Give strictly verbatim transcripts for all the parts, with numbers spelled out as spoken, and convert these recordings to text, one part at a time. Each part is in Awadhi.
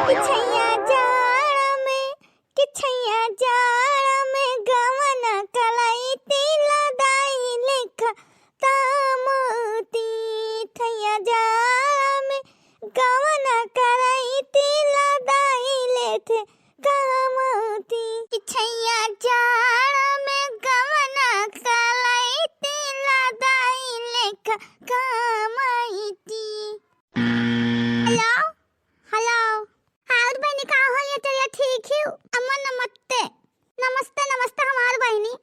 कि छैया जाड़ा में, कि छैया जाड़ा में गवन कलैती लदाई लेखा तामती। छैया जाड़ा में गवन कलैती लदाई लेथे कामती। कि छैया जाड़ा में गवन कलैती लदाई लेखा कामती। हेलो, हेलो। हाँ, और बहिनी, का हाल है तेरे? ठीक ही हो? अम्मा, नमस्ते। नमस्ते, नमस्ते, हमार बहिनी।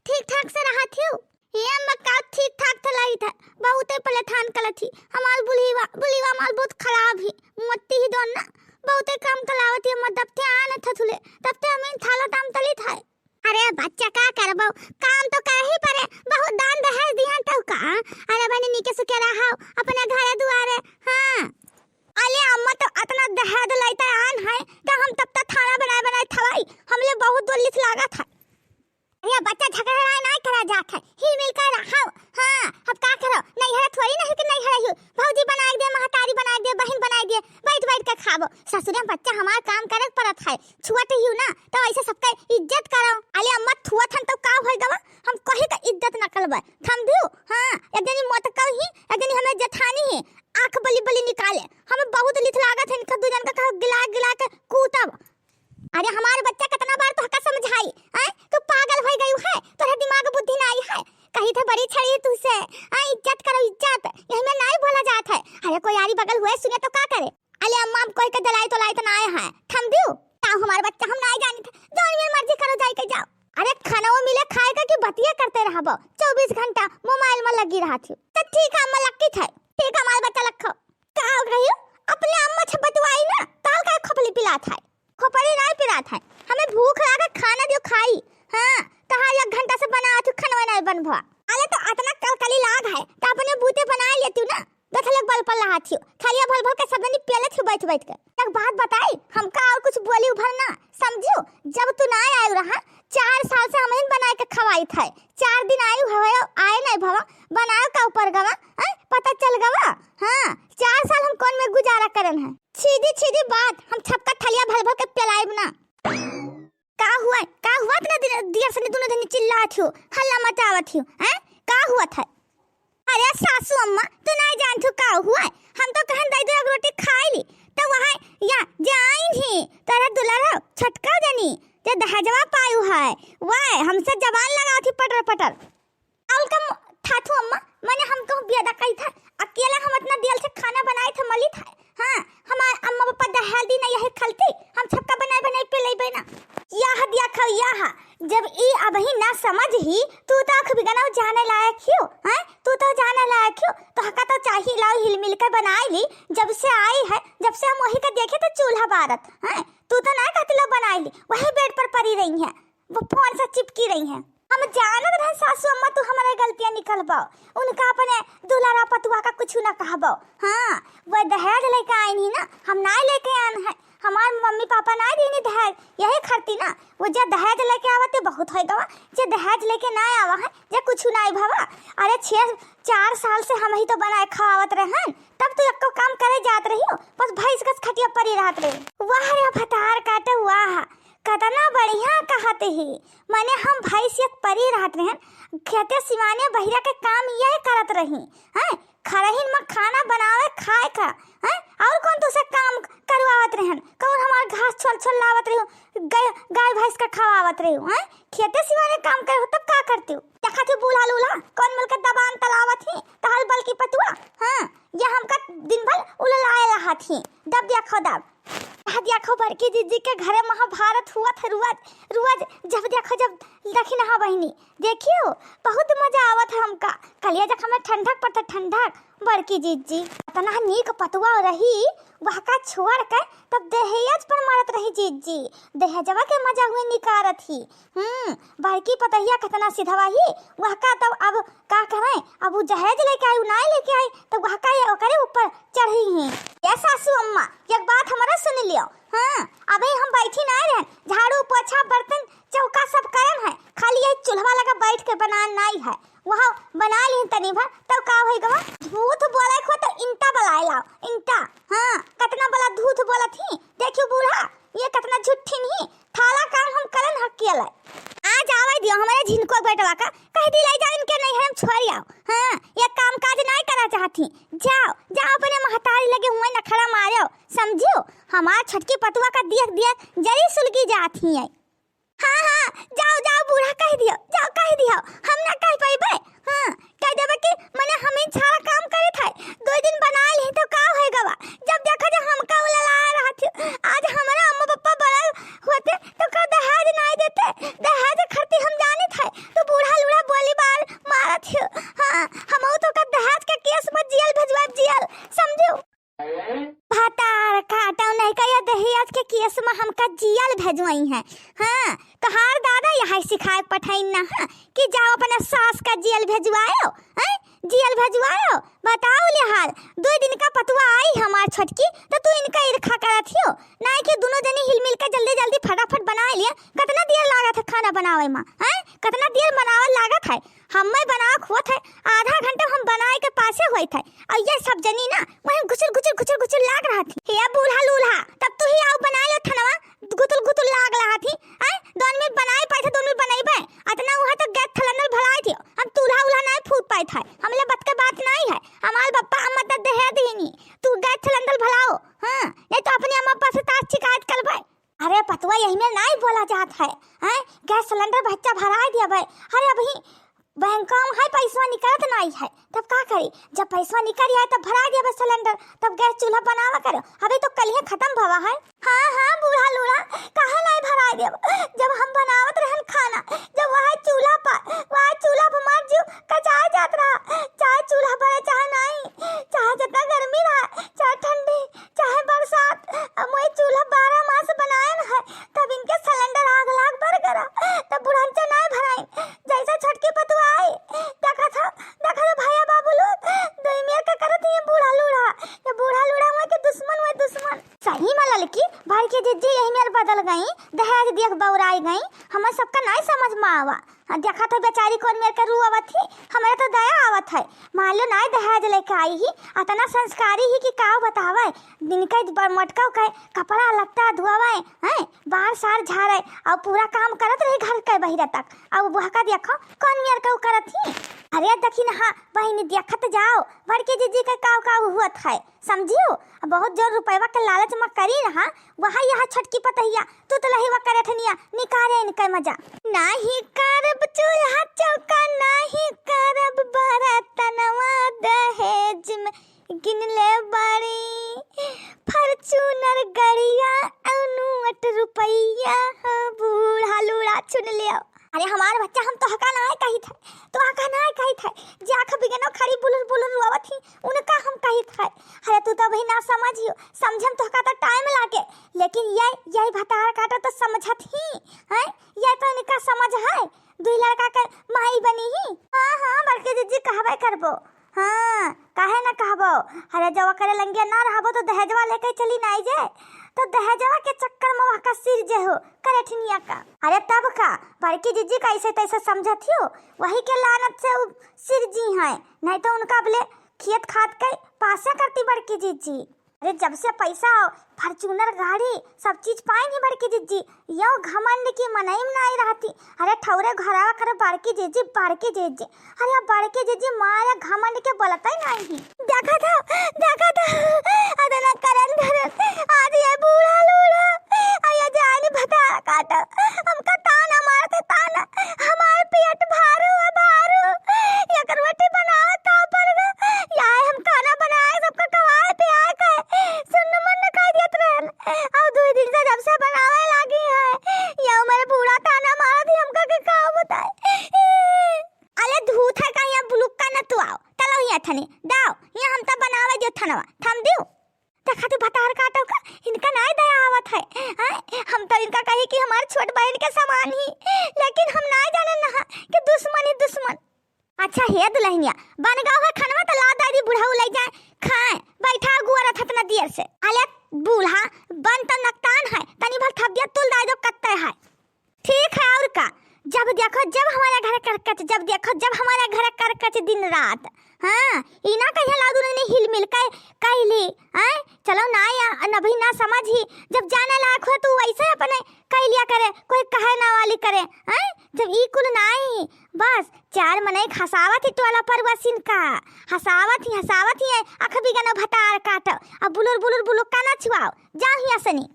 ठीक ठाक से रहत ही हो? ये अम्मा, का ठीक ठाक से रही था, बहुते परेशान करत ही। हमार बुढ़ीवा, बुढ़ीवा हमार बहुत खराब ही, मोती ही दोन ना, बहुते काम करावत ही अम्मा, दबते आन था थुले, दबते हमें थाला ताम तली था। अरे बच्चा, का करबो, काम तो कर ही परे, बहुत दान दहेज दिहन तो का। अरे बहिनी, नीके से के रहो अपने घरे दुआरे। हाँ, अले अम्मा, तो अतना दहेज लैते आन है, तो हम तब तक थाना बनाए बनाए थवाई, हमले बहुत दुल्लिस लागत है। अरे बच्चा, झगड़ा लड़ाई नहीं करा जात है, हिल मिल कर रहो। हाँ, अब का करो, नैहरा थोड़ी नहीं कि नैहरा ही, भौजी बनाए दे, महतारी बनाए दे, बहिन बनाए दे, बैठ बैठ के खाबो। ससुरे में बच्चा हमार काम करे के पड़त है, छुअत ही ना, तो ऐसे सबके इज्जत करो। अले अम्मा, छुअत हन तो का होई गवा, हम कहीं का इज्जत न करबे, समझियो? हाँ, एक जनी मोटका ही, एक जनी हमें जेठानी है, आँख बली बली निकाले। हमें बहुत लिथ लागत है इनका दू जन का, कहा गिला गिला के कूटब। अरे हमार बच्चा कितना बार तोहका समझाई, हैं? तू पागल हो गई है, तोहरे दिमाग बुद्धि नहीं है। कही थे बड़ी छड़ी तुझसे, हैं? इज्जत करो इज्जत, यही में नहीं बोला जात है। अरे कोई आरी बगल हुए सुने तो का करे? अले अम्मा, हम कोई के दलाई तोलाई तो ना आए हैं, थम दियो। ताऊ हमार बच्चा, हम ना जानी थे, जौन मेर मर्जी करो, जाई के जाओ। अरे खाना वो मिले खाए का कि बतिया करते रहबो, चउबीस घंटा मोबाइल में लगी रहत ही। तो ठीक है अम्मा, लक्की थे, ठीक है हमार बच्चा लखो। का हो गई? अपने अम्मा से बतवाई ना, ताल का खोपली पिलात है, खोपली नहीं पिलात है, हमें भूख लागे, खाना दियो खाई। हाँ, तहार एक घंटा से बनावत हूँ, खनवा नहीं बनभवा। अले तो अतना कलकली लाग है, तो अपने बूते बना लेती हूँ ना। गथलक बल पर लहाथियो, थरिया भर भर के सब जनी पियलत ही बैठ बैठ के। एक बात बताई, हमका और कुछ बोली उभर ना, समझियो? जब तू ना आयु रहा, चार साल से हम ही बनाए के खवाई थे। चार दिन आयु हवे, आए नहीं भवा, बनाए का ऊपर गवा, हैं? पता चल गवा? हाँ, चार साल हम कौन में गुजारा करन है। छीदी छीदी बात, हम सबका थरिया भर भर के पिलाइब ना। का हुआ? का हुआ? इतना दिन, दिया सनी दोनों जनी चिल्लात हो, हल्ला मचावत हो, हैं? का हुआ था? अरे सासू अम्मा, तू नहीं जानत हो का हुआ? हम तो कहन दई दो एक रोटी खाई ली, तो वहाँ या जे आइन ही, तोरा दुलर हो, छोटका जनी, जे दहेजवा पायु है, वह हमसे जबान लगावत ही पटर पटर। और कम ठाठू अम्मा, मने हम कहूँ बेदा कही था, अकेला हम इतना देर से खाना बनाए थे, मली था। हाँ, हमार अम्मा पापा दहेज दी नहीं, यही खलती, हम सबका बनाए बनाए पे लेबे ना। यह दिया खाओ, यह, जब ई अबही ना समझ ही, तू तो अख बिगनाव जाने लायक हियो, हैं? तू तो जाने लायक हियो, तो हका तो चाही लाओ हिल मिल के बनाए ली, जब से आई है, जब से हम वही का देखे तो चूल्हा बारत, हैं? तू तो ना कहती लो बनाए ली, वही बेड पर पड़ी रही है, वो फोन से चिपकी रही है। हम जानत रहन सासू अम्मा तू हमारे गलतियाँ निकलबो, उनका अपने दुलारा पतुआ का कुछ ना कहबो। हाँ, वो दहेज लेके आइन ही ना, हम ना लेके आन है, हमार मम्मी पापा ना दीनी दहेज, यही खरती ना। वो जे दहेज लेके आवत है बहुत होई गवा, जे दहेज लेके ना आवा है, जे कुछ ना भवा। अरे छह, चार साल से हम ही तो बनाए खवावत रहन, तब तू एको काम करे जात रही हो, बस भैंस कस खटिया परी रहत रही। वाह रे भतार काटे वाह, कतना बढ़िया कहत ही। मने हम भैंस एक परी रहत रहन, खेते सिवाने बहिरा के काम यह करत रही, हैं? खरहिन में खाना बनावे खाए का, हैं? और कौन दूसरा काम करवावत रहन? कौन हमार घास छोल छोल लावत रही हो, गाय, गाय भैंस का खवावत रही हो, हैं? खेते सिवाने काम करे हो तब का करती हो? देखा थी बूढ़ा लूल्हा कौन मिलकर दबान तलावत ही, तहल बल की पतुआ, हाँ, ये हमका दिन भर उललाए रहा थी, दब दिया खो दब। कह दिया खो बड़की जीजी के घरे महाभारत हुआ था, रुआ, रुआ जब देखो जब देखी ना बहिनी, देखियो बहुत मजा आवत है हमका। कलिया जख में ठंडक पड़ता ठंडक। बड़की जीजी इतना नीक पतुआ रही, वह का छोड़ के तब दहेज पर मरत रही जीजी। दहेजवा के मजा हुए निकारत ही। हम्म, बड़की पतहिया कितना सिधवा ही, वह का तब अब का करें, अब उ दहेज लेके आई, उ नाय लेके आई, तब वह का ये ओकरे ऊपर चढ़ी ही। ये सासू अम्मा, एक बात हमारा सुन लियो। हाँ, अबे हम बैठी ना रहन, झाड़ू पोछा बर्तन चौका सब करन है, खाली यही चूल्हा लगा बैठ के बनान नाई है, वहाँ बना लिहन तनी भर, तब का होई गवा? झूठ बोले खो तो इंटा बलाए लाओ, इंटा। हाँ, कितना बड़ा झूठ बोलत ही, देखियो बूढ़ा हमार छोटकी पतुआ का दियक दियक जरी सुलगी जात ही है। हाँ, हाँ, जाओ, जाओ, बूढ़ा कह दियो, जाओ कह दियो, हम ना कह पइबे। हाँ, कह देबे कि मने हम ही सारा काम करे थे, दो दिन बनाए ली तो का होए गवा? जब देखा जब हमका उललाए रहत ही, आज हमारा अम्मा पापा बड़ा होते तो का दहेज नहीं देते? दहेज खरती हम जाने थे, तो बूढ़ा लूढ़ा बोली बार मारत ही। हाँ, हम तो का दहेज के केस में जेल भेजवा, जेल, समझो। भतार काटो नहीं कहियो दहेज के केस में हमका जेल भेजवाई है। हाँ, तोहार दादा यही सिखाए पठाइन ना, हाँ, कि जाओ अपना सास का जेल भेजवाओ, हैं? जेल भेजवाओ, बताओ ले हाल। दो दिन का पतुआ आई हमार छोटकी, तो तू इनका ईर्खा करत हियो, नहीं कि दोनों जनी हिल मिल के जल्दी जल्दी फटाफट बना लिए। कितना देर लागत है खाना बनावे में, हैं? कितना देर बनावे लागत है? हम्मे बनावक होत है, आधा घंटा हम बनाए के पासे होइत है, और ये सब जनी ना वहीं घुचुर घुचुर घुचुर घुचुर लाग रहत ही। हे बूढ़ा लूल्हा, तब तू ही आओ बनाए लो थनवा, घुतुल घुतुल लाग रहत ही। हैं? दो मिनट बनाए पाए थे, दो मिनट बनइबे, अतना वहाँ तो गैस सिलेंडर भराए थे, हम चूल्हा उल्हा नहीं फूक पाए थे, हमले बत के बात नहीं है, हमार पप्पा अम्मा तो दहेज दीनी, तू गैस सिलेंडर भराओ। हाँ, नहीं तो अपने अम्मा पापा से ताश शिकायत करबे। अरे पतुआ, यही में नहीं बोला जात है, हैं? गैस सिलेंडर बच्चा भराए दिया भाई। अरे अभी बैंक में है, पैसा निकलत नहीं है, तब का करी? जब पैसा निकल जाए तब भरा दिया बस सिलेंडर, तब गैस चूल्हा बनावा करो। अभी तो कल ही खत्म भवा है। हाँ, हाँ, बूढ़ा लूढ़ा, काहे नहीं भरा दिया? जब हम बनावत रहन खाना, जब वह चूल्हा पर, वह चूल्हा पर मार जियो कचाए जात रहा, चाहे चूल्हा पर चाहे नहीं, चाहे जितना गर्मी रहा, चाहे ठंडी, चाहे बरसात, हम वही चूल्हा बारह मास बनाए न है, तब इनके सिलेंडर आग लाग बर करा, तब बुढ़नचा नाय भराइन, जैसा छोटकी पतुआ आई, देखा था, देखा था भैया बाबू लोग, दुई मेर का करत ये बूढ़ा लूढ़ा, ये बूढ़ा लूढ़ा हुआ के दुश्मन हुआ दुश्मन। सही में ललकी, बड़की जिज्जी यही मेर बदल गई, दहेज दियक बौराई गई, हमें सबका नाय समझ में आवा। हाँ, देखा तो बेचारी कौन मेर के रू आवत ही, हमें तो दया आवत है। मान लो नाय दहेज लेके आई ही, अतना संस्कारी ही कि काव बतावे। दिन के ब-, मोटका के कपड़ा लत्ता धोवे, हैं, बार सार झाड़े और पूरा काम करत रही घर के बहिरा तक। और वह का देखो कौन मेर के उ करत ही। अरे देखी ना, हाँ, बहिनी देखत जाओ, बड़की जिज्जी के काव काव हुअत है। समझियो, बहुत जोर रुपयवा के लालच में करी रहा, वहा यह छोटकी पतहिया, तू तो लही वा करे ठनिया, निकारे इनके मजा। नाही करब चूल्हा चौका, नाही करब बरतनवा, दहेज में गिनले बाड़ी Fortuner गड़िया, अउनु अट रुपया, हो बूढ़ा लूढ़ा चुन लियो। अरे हमार बच्चा, हम तोहका नाय कहित है, तोहका नाय कहित है, जे आँख बिगनो खड़ी बुलुर बुलुर रोवत ही, उनका हम कहित है। अरे तू तो अभी ना समझियो, समझे में तोहका तो टाइम लागे, लेकिन ये, ये भतार काटो तो समझत ही, हैं? ये तो इनका समझ है, दुई लड़का के माई बनी ही। हाँ, हाँ, बड़की जिज्जी कहबे करबो। हाँ, काहे ना कहबो? अरे जब ओकरे लंगिया ना रहबो तो दहेजवा लेके चली नाई जे, तो दहेजवा के चक्कर में वहका सिर जे हो, करे ठिनिया का। अरे तब का, बड़की जिज्जी का ऐसे तैसे समझत हियो, वही के लानत से उ सिर जी हैं, नहीं तो उनका अबले खेत खात के पासे करती बड़की जिज्जी। अरे जब से पैसा Fortuner गाड़ी सब चीज पाइन ही बड़की जिज्जी, यो घमंड की मनई में नाई रहती। अरे ठौरे घरावा करे बड़की जिज्जी, बड़की जिज्जी। अरे अब बड़की जिज्जी मारे घमंड के बोलत ही नाई ही। देखा था, देखा था, अदना करन धरन, आज ये बूढ़ा लूढ़ा, आ ये जानी भतार काटा, हमका ताना मारते ताना, हमार पेट भारू है भारू, एक रोटी बनावे का पड़ गया, या हम खाना बनाए सबका खवाए पियाए के सुन्न मुन्न कर देत रहन। अब दो दिन से जब से बनावे लागी है, या मेरे बूढ़ा ताना मारत ही, हमका के का बताए। अले धूत है का, यहाँ बुलुक्का न तू आओ, चलो यहाँ थने, दाओ, यहाँ हम तब बनावे जो थनवा, थम दियो। देखा तू भतार काटो का, इनका नाय दया आवत है। हैं? हम तो इनका कही कि हमार छोट बहन के समान ही, लेकिन हम नाय जानन ना कि दुश्मन ही दुश्मन। अच्छा हे दुल्हनिया, बन गवा है खनवा तो ला दादी बुढ़ऊ ले जाए, खाए, बैठा गुअर थतना दियर से। अले बूढ़ा, बन तो नकतान है, तनी भर थबिया तुल दाई दो कत्ते है। ठीक है, और का? अब देखो जब हमारे घर करकच, जब देखो जब हमारे घर करकच दिन रात। हाँ, ई ना कहिया लादू ने हिल मिल के कैली, हैं? चलो ना या, अभी ना समझ ही, जब जाने लायक हो तू वैसे अपने कैलिया करे, कोई कहे ना वाली करे, हैं? जब ई कुल नाई, बस चार मनई हंसावत ही टोला पर वसिन का, हंसावत ही, हंसावत ही, अख बिगनो भतार काटो, अब बुलुर बुलुर बुलुक्का ना छुआओ, जाओ हियां सनी।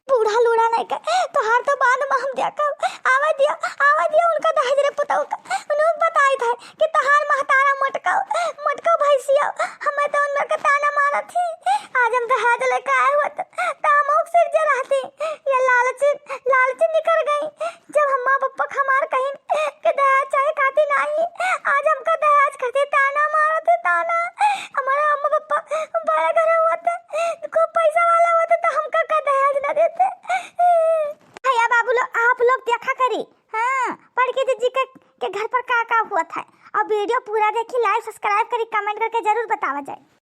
बूढ़ा लूढ़ा नहीं कर, तोहार तो बाद में हम देखब। आवे दिया, आवे दिया उनका दहेज रे पुतऊ का। उन्हों बताई था कि तोहार महतारा मोटकाऊ, मोटकाऊ भैंसिया, हमें तो उनमें के ताना मारत ही। आज हम दहेज लेके आए हुए तो, तो हम ओक सिर जे रहती। ये लालची, लालची निकल गई। जब हम माँ पप्पा हमार कहीं कि दहेज चाहे खाती नहीं, आज हमका दहेज खाती ताना मारत ही, ताना। हमारा अम्मा पप्पा बड़ा घर होते, खूब पैसा वाला होते तो हमका का दहेज ना देते। भैया बाबू लोग, आप लोग देखा करी, हाँ, बड़की दीदी के, के घर पर का का हुआ था। और वीडियो पूरा देखी, लाइक सब्सक्राइब करी, कमेंट करके जरूर बतावा जाए।